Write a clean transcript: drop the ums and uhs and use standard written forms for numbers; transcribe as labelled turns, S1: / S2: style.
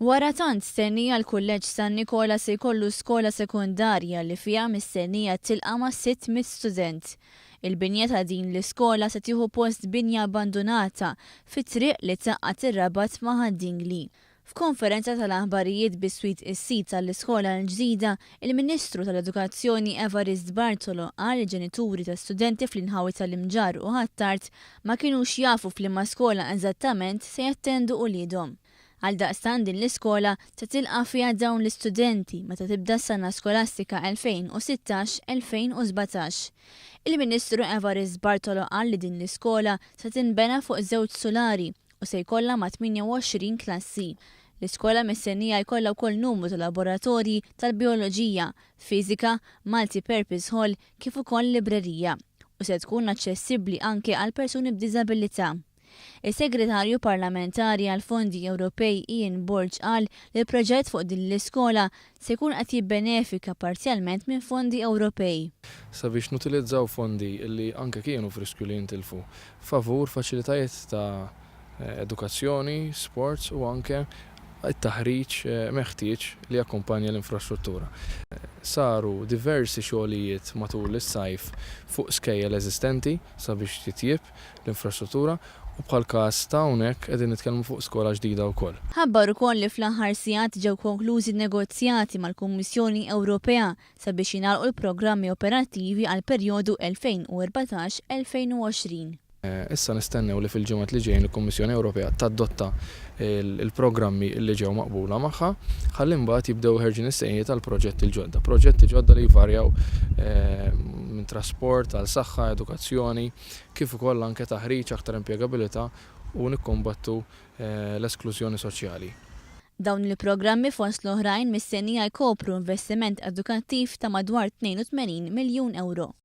S1: Wara tant stennija l-Kulleġġ San Nikola se jkollu skola sekondarja li fiha mistennija tilqa' ma' 600 student. Il-binja ta' din l-iskola se tieħu post binja abbandunata fi triq li tgħaqqad ir-Rabat ma' Ħad-Dingli. F'konferenza tal-aħbarijiet biswit is-sit tal-iskola l-ġdida, il-Ministru tal-Edukazzjoni Evarist Bartolo qal li ġenituri ta' studenti fl-inħawi tal-Imġarr u Ħ'Attard ma kinux jafu f'liema skola eżattament se jattendu uliedhom. Għaldaqstant din l-iskola se tilqa' fiha dawn l-istudenti meta tibda s-sena skolastika 2016-2017. Il-Ministru Evarist Bartolo qal li din l-iskola se tinbena fuq żewġ sulari u se jkollha ma' 28 klassi. L-iskola mistennija jkollha wkoll numru ta' laboratorji tal-bioloġija, fiżika, multi-purpose hall kif ukoll librerija u se tkun aċċessibbli anke għal persuni b'diżabilità. Is-Segretarju Parlamentari għall-Fondi Ewropej Ian Borg qal li l-proġett fuq din l-iskola se jkun qed jibbenefika parzjalment minn fondi Ewropej.
S2: Sabiex nutilizzaw fondi li anke kienu f'riskju li jintilfu favur faċilitajiet ta' edukazzjoni, sports u anke t-taħriġ meħtieġ li jakkumpanja l-infrastruttura. Saru diversi xogħlijiet matul is-sajf fuq skejjel eżistenti sabiex titjieb l-infrastruttura u bħal każ ta' hawnhekk qegħdin nitkellmu fuq skola ġdida wkoll.
S1: Ħabbar ukoll li fl-aħħar sigħat ġew konklużi negozjati mal-Kummissjoni Ewropea sabiex jingħalqu l-programmi operattivi għall-perjodu 2014-2020.
S2: Issa nistennew li fil-ġimgħat li ġejjin il-Kummissjoni Ewropea tadotta l-programmi li ġew maqbula magħha ħalli mbagħad jibdew ħerġin is-sejħiet għal proġetti l-ġodda. Proġetti ġodda li jvarjaw minn trasport għal saħħa, edukazzjoni, kif ukoll anke taħriġ, aktar impjegabilità u nikkumbattu l-esklużjoni soċjali.
S1: Dawn il-programmi fost l-oħrajn mistennija jkopru investiment edukattiv ta' madwar 82 miljun euro.